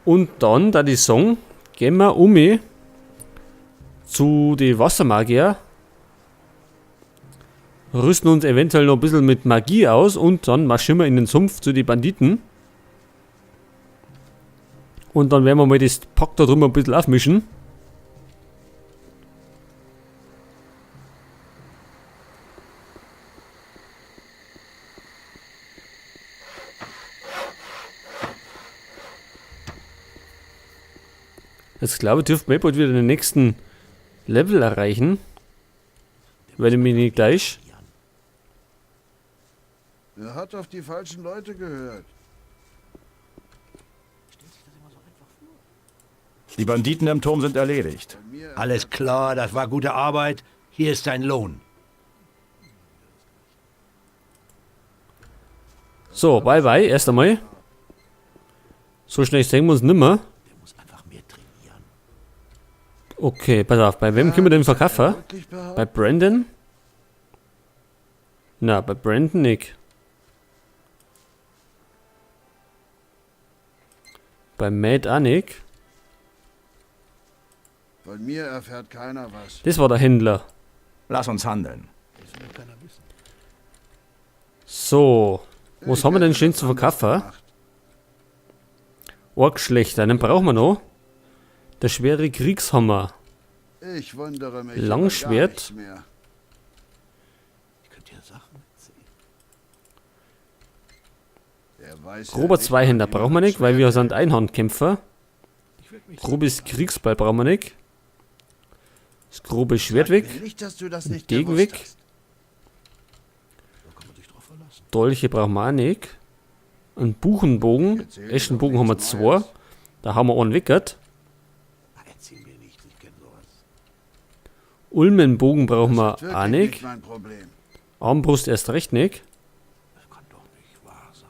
Und dann, da die sagen, gehen wir um zu die Wassermagier. Rüsten uns eventuell noch ein bisschen mit Magie aus und dann marschieren wir in den Sumpf zu den Banditen. Und dann werden wir mal das Pack da drüben ein bisschen aufmischen. Jetzt glaube ich, dürfte man bald wieder den nächsten Level erreichen. Wenn ich mich nicht täusche. Er hat auf die falschen Leute gehört. Die Banditen im Turm sind erledigt. Alles klar, das war gute Arbeit. Hier ist dein Lohn. So, bye bye, erst einmal. So schnell sehen wir uns nimmer. Okay, pass auf, bei wem können wir denn verkaufen? Bei Brandon? Na, bei Brandon nicht. Bei Matt auch nicht. Von mir erfährt keiner was. Das war der Händler. Lass uns handeln. So, was haben wir denn schön zu verkaufen? Orkschlechter, einen brauchen wir noch. Der schwere Kriegshammer. Ich wundere mich Langschwert. über gar nichts mehr. Ich könnte ja Sachen erzählen. Der weiß ja Grober nicht, Zweihänder wie brauchen wir man nicht, weil wir Schwert sind Einhandkämpfer. Ich würd mich Grobes Kriegsbeil brauchen wir nicht. Das grobe Schwert Sag weg. mir nicht, dass du das nicht Degen gewusst weg. hast. Da kann man sich drauf verlassen. Dolche brauchen wir auch nicht. Ein Buchenbogen. Erzähl mir Eschenbogen doch haben wir nichts zwei. Neues. Da haben wir einen weggert. Ah, erzähl mir nichts, ich kenn sowas. Ulmenbogen brauchen Das wir ist auch wirklich nicht. nicht mein Problem. Armbrust erst recht nicht. Das kann doch nicht wahr sein.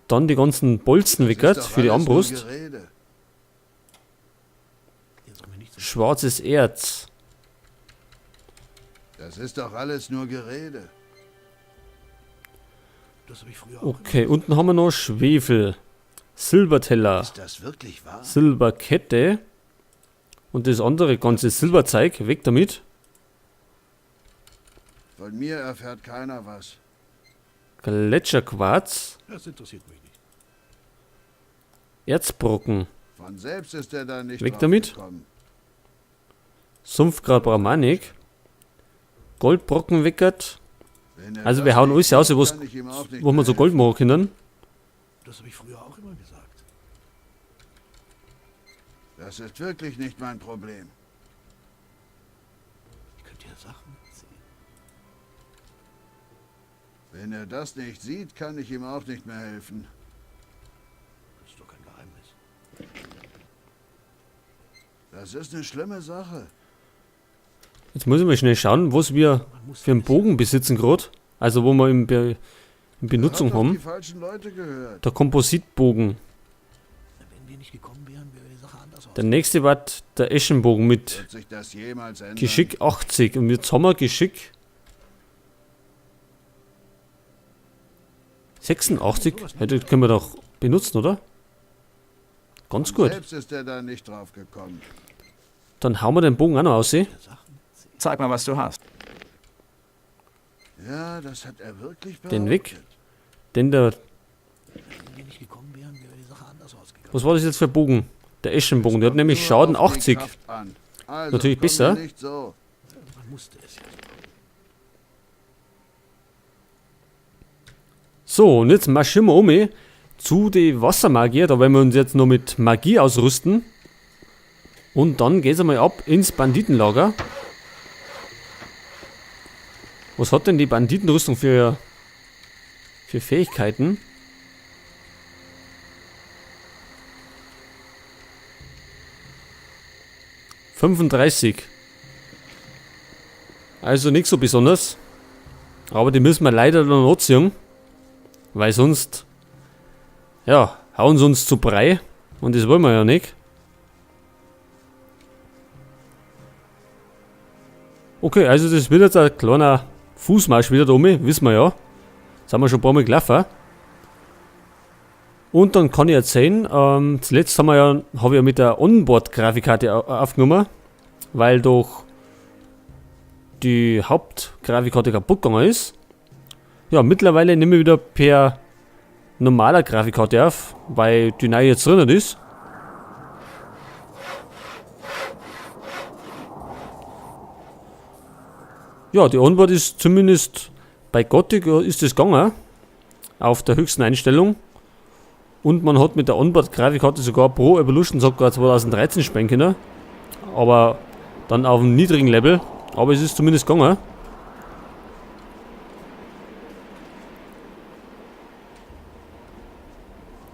Dann die ganzen Bolzen Das ist weggert doch für die alles nur Armbrust. Gerede. Der soll mir nichts Schwarzes Erz. Das ist doch alles nur Gerede. Das hab ich früher auch Okay, unten haben wir noch Schwefel. Silberteller. Ist das wirklich wahr? Silberkette. Und das andere ganze Silberzeug. Weg damit. Von mir erfährt keiner was. Gletscherquarz. Das interessiert mich nicht. Erzbrocken. Von selbst ist er da nicht Weg drauf damit. gekommen. Sumpfgrad brauchen wir auch nicht. Goldbrocken weckert. Wenn er Also das wir hauen nicht alles raus, sieht, was kann ich ihm auch nicht wo wir mehr so Gold machen können. Das habe ich früher auch immer gesagt. Das ist wirklich nicht mein Problem. Ich könnte ja Sachen erzählen. Wenn er das nicht sieht, kann ich ihm auch nicht mehr helfen. Das ist doch kein Geheimnis. Das ist eine schlimme Sache. Jetzt muss ich mal schnell schauen, was wir Man muss für einen alles ja Bogen besitzen gerade. Also wo wir in Benutzung Er hat auf haben. die falschen Leute gehört. Der Kompositbogen. Wenn wir nicht gekommen wären, wäre die Sache anders Der ausgegangen. nächste wird der Eschenbogen mit Wird sich das jemals ändern? Geschick 80. Und jetzt haben wir Geschick 86. Ja, das können wir doch benutzen, oder? Ganz Von gut. Selbst ist er da nicht drauf gekommen. Dann hauen wir den Bogen auch noch raus. Zeig mal, was du hast. Ja, das hat er wirklich Den weg. behauptet. Denn der... Wenn wir nicht gekommen wären, wäre die Sache anders ausgegangen. Was war das jetzt für ein Bogen? Der Eschenbogen, der hat nämlich Nur Schaden auf die 80. Kraft an. Also, Natürlich komm mir besser. nicht so. Man musste es ja. So, und jetzt marschieren wir um zu den Wassermagier. Da werden wir uns jetzt noch mit Magie ausrüsten. Und dann geht's einmal ab ins Banditenlager. Was hat denn die Banditenrüstung für Fähigkeiten? 35. Also nicht so besonders. Aber die müssen wir leider noch anziehen. Weil sonst, ja, hauen sie uns zu Brei. Und das wollen wir ja nicht. Okay, also das wird jetzt ein kleiner Fußmarsch wieder da oben, wissen wir ja. Jetzt haben wir schon ein paar Mal gelaufen. Und dann kann ich erzählen, zuletzt habe ich ja mit der Onboard-Grafikkarte aufgenommen, weil doch die Hauptgrafikkarte kaputt gegangen ist. Ja, mittlerweile nehme ich wieder per normaler Grafikkarte auf, weil die neue jetzt drin ist. Ja, die Onboard ist zumindest bei Gothic ist es gegangen, auf der höchsten Einstellung. Und man hat mit der Onboard-Grafikkarte sogar Pro Evolution Soccer 2013 spielen können. Aber dann auf einem niedrigen Level. Aber es ist zumindest gegangen.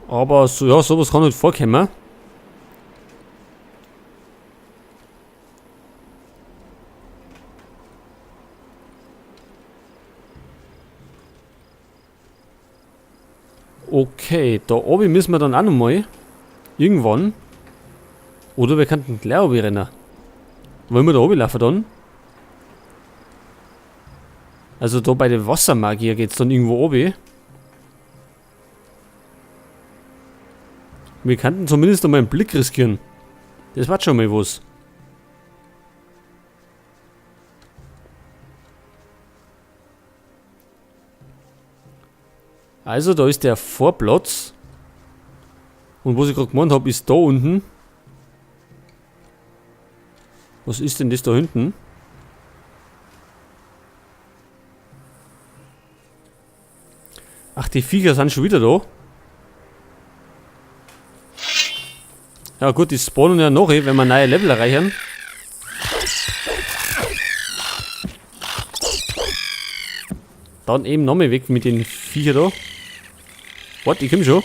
Aber so, ja, sowas kann nicht vorkommen. Okay, da oben müssen wir dann auch nochmal. Irgendwann. Oder wir könnten gleich oben rennen. Wollen wir da oben laufen dann? Also da bei den Wassermagier geht's dann irgendwo oben. Wir könnten zumindest einmal einen Blick riskieren. Das war schon mal was. Also da ist der Vorplatz. Und was ich gerade gemeint hab, ist da unten. Was ist denn das da hinten? Ach, die Viecher sind schon wieder da. Ja gut, die spawnen ja noch, wenn wir neue Level erreichen. Dann eben nochmal weg mit den Viecher da. Warte, ich komm schon.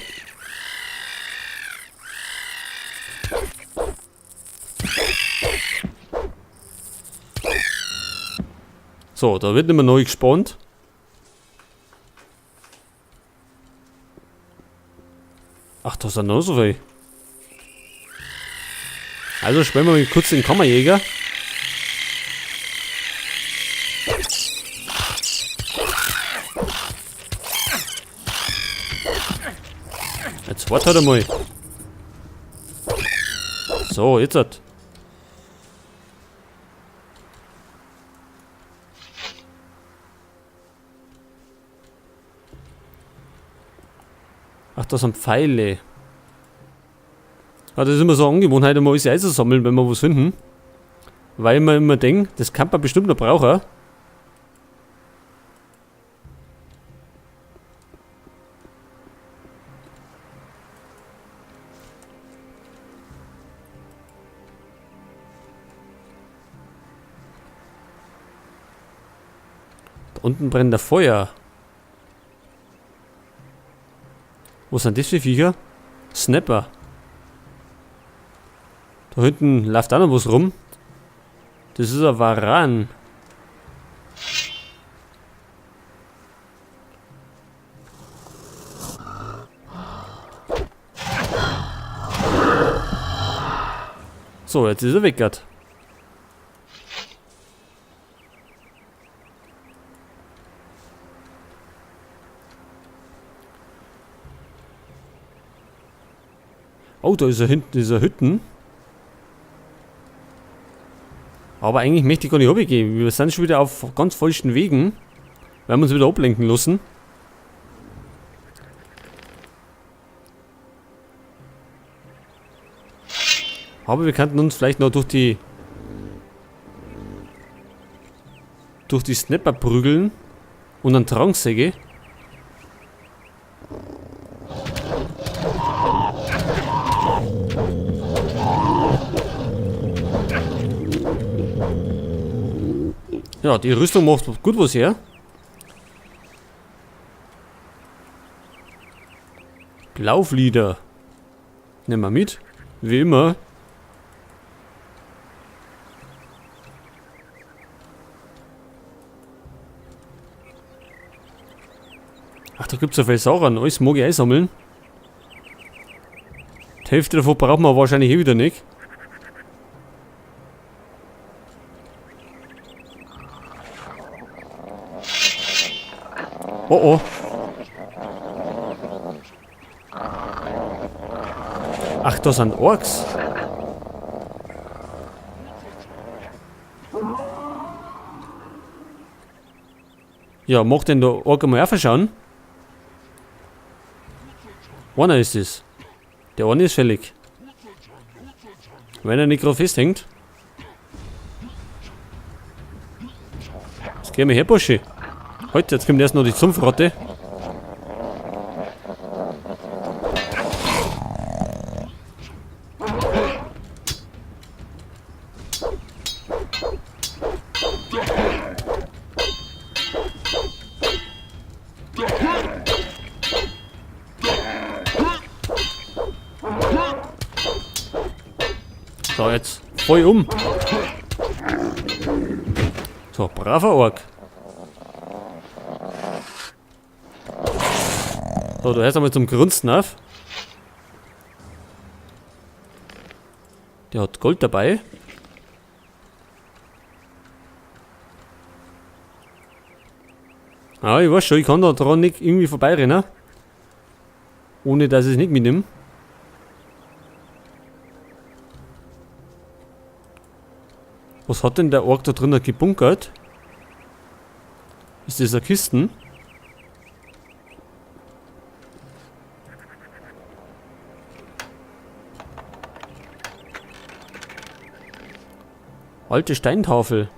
So, da wird nicht mehr neu gespawnt. Ach, da sind noch so viel. Also spielen wir mal kurz den Kammerjäger. Jetzt warte halt einmal. So, jetzt hat. Ach, das sind Pfeile. Ja, das ist immer so eine Angewohnheit, immer alles einzusammeln, wenn wir was finden. Weil man immer denkt, das kann man bestimmt noch brauchen. Da unten brennt der Feuer. Was sind das für Viecher? Snapper. Da hinten läuft auch noch was rum. Das ist ein Varan. So, jetzt ist er weg grad. Oh, da ist er hinten, dieser Hütten. Aber eigentlich möchte ich gar nicht runtergehen. Wir sind schon wieder auf ganz falschen Wegen. Weil wir uns wieder ablenken lassen. Aber wir könnten uns vielleicht noch durch die Snapper prügeln und dann Tranksäge. Ja, die Rüstung macht gut was her. Blauflieder. Nehmen wir mit. Wie immer. Ach, da gibt's ja viel Sauron. Alles mag ich einsammeln. Die Hälfte davon brauchen wir wahrscheinlich eh wieder nicht. Oh oh. Ach, da sind Orks. Ja, mag denn der Ork einmal aufschauen? Einer ist es. Der eine ist fällig. Wenn er nicht gerade festhängt. Jetzt gehen wir her, Bursche. Heute, jetzt kommt erst noch die Sumpfratte. So, jetzt voll um. So, braver Ork. So, du hörst einmal zum Grunzen auf. Der hat Gold dabei. Ah, ich weiß schon, ich kann da dran nicht irgendwie vorbeirennen. Ohne dass ich es nicht mitnehme. Was hat denn der Ork da drinnen gebunkert? Ist das eine Kisten? Alte Steintafel.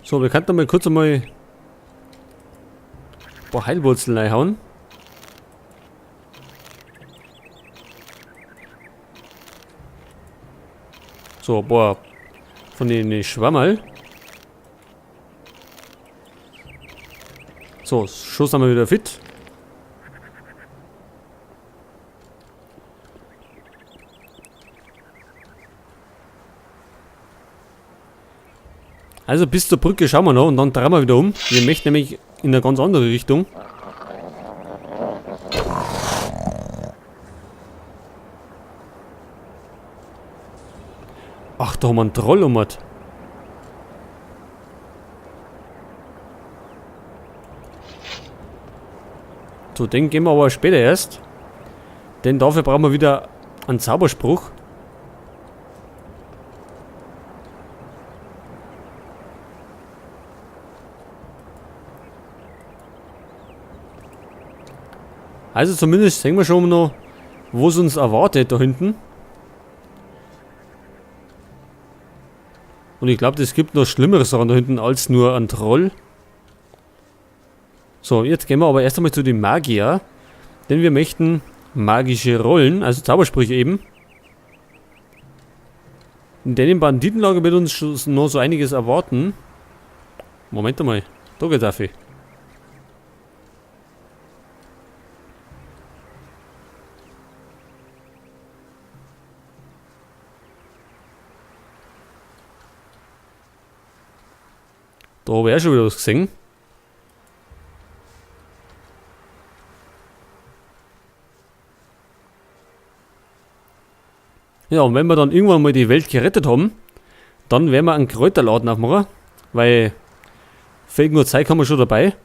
So, wir könnten mal kurz einmal ein paar Heilwurzeln reinhauen. So, boah, von den Schwammerl. So, schon sind wir wieder fit. Also bis zur Brücke schauen wir noch und dann drehen wir wieder um. Wir möchten nämlich in eine ganz andere Richtung. Ach, da haben wir einen Troll umhat. So, den gehen wir aber später erst. Denn dafür brauchen wir wieder einen Zauberspruch. Also zumindest sehen wir schon noch, wo es uns erwartet da hinten. Und ich glaub, es gibt noch schlimmere Sachen da hinten als nur ein Troll. So, jetzt gehen wir aber erst einmal zu dem Magier. Denn wir möchten magische Rollen, also Zaubersprüche eben. Denn im Banditenlager wird uns schon noch so einiges erwarten. Moment einmal, da geht's auf. Da hab ich auch schon wieder was gesehen. Ja, und wenn wir dann irgendwann mal die Welt gerettet haben, dann werden wir einen Kräuterladen aufmachen, weil fehlt nur Zeug haben wir schon dabei.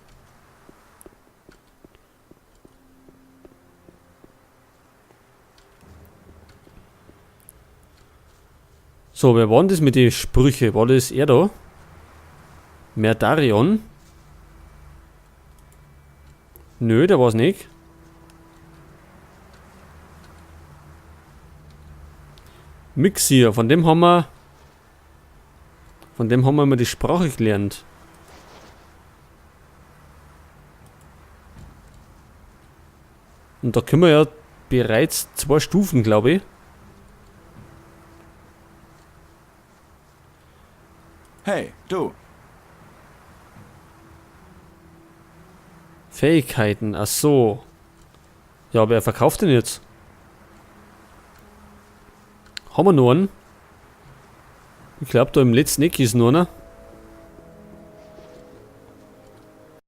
So, wer war denn das mit den Sprüchen? War das er da? Merdarion? Nö, der war's nicht. Myxir, von dem haben wir immer die Sprache gelernt. Und da können wir ja bereits 2 Stufen, glaub ich. Hey, du. Fähigkeiten, ach so. Ja, aber wer verkauft denn jetzt? Haben wir noch einen? Ich glaub, da im letzten Eck ist noch einer.